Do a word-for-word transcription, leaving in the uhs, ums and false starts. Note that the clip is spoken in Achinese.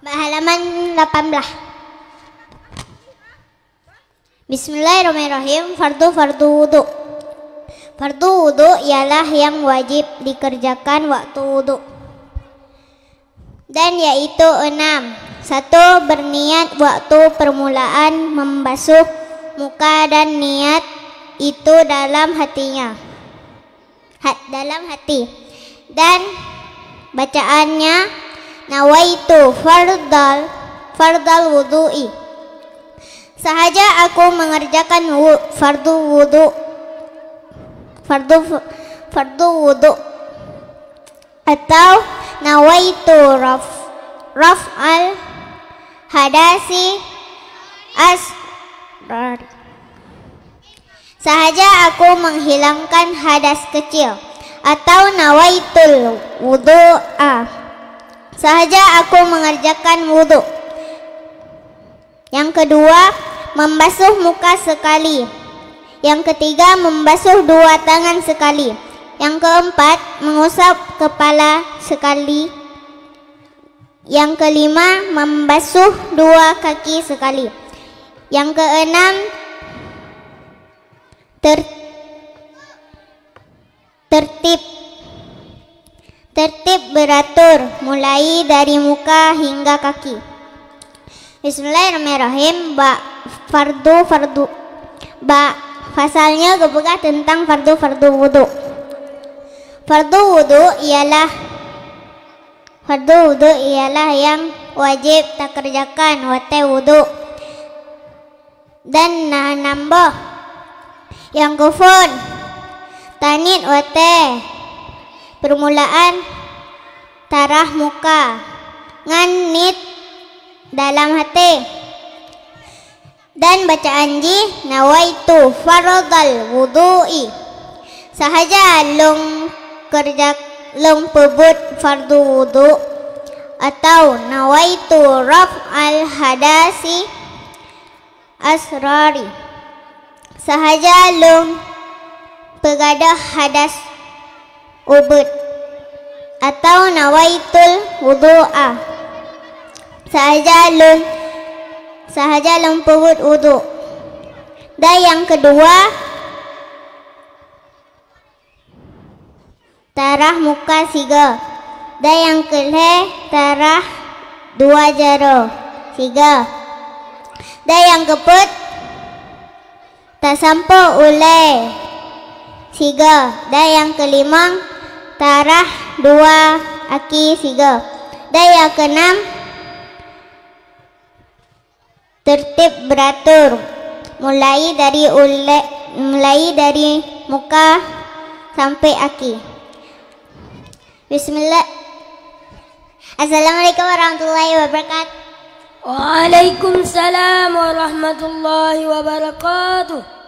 Bak halaman lapan belas. Bismillahirrahmanirrahim. Fardu-fardu wudu. Fardu wudu ialah yang wajib dikerjakan waktu wudu. Dan yaitu enam. Satu, berniat waktu permulaan membasuh muka dan niat itu dalam hatinya. Hat-, dalam hati. Dan bacaannya, nawaitu fardal, fardal wudu'i. Sahaja aku mengerjakan wu-, fardu wudu. Fardu, fardu wudu. Atau nawaitu raf-, raf'al hadasi asghar. Sahaja aku menghilangkan hadas kecil. Atau nawaitul wudu'a. Sahaja aku mengerjakan wudu. Yang kedua, membasuh muka sekali. Yang ketiga, membasuh dua tangan sekali. Yang keempat, mengusap kepala sekali. Yang kelima, membasuh dua kaki sekali. Yang keenam, ter-, tertib. Tertib beratur, mulai dari muka hingga kaki. Bismillahirrahmanirrahim. Bak fardu-fardu. Bak pasalnya geupeugah teuntang fardu-fardu wudu. Fardu wudu ialah, fardu wudu ialah yang wajib takerjakan watée wudu. Dan na nam boh. Nyang keuphon, taniet watée peurmulaan tarah muka ngon niet dalam até. Dan bacaan jih, nawaitu fardal wudu'i. Sahaja lôn keureuja, lôn peubuet fardu wudu, atau nawaitu raf'al hadasi asghari. Sahaja lôn peugadôh hadas ubit, atau nawaitul wudu'a. Sahaja lôn, sahaja lôn peubuet wudu. Dan nyang keudua, tarah muka sigoe. Dan nyang keulhée tarah dua jaroe sigoe. Dan nyang keupeuet tasampoe ulée sigoe. Dan nyang keulimong tarah dua aki sigoe. Dan nyang keunam tertib beratur, mulai dari ulée, mulai dari muka sampai aki. Bismillah. Assalamualaikum warahmatullahi wabarakatuh. Waalaikumsalam warahmatullahi wabarakatuh.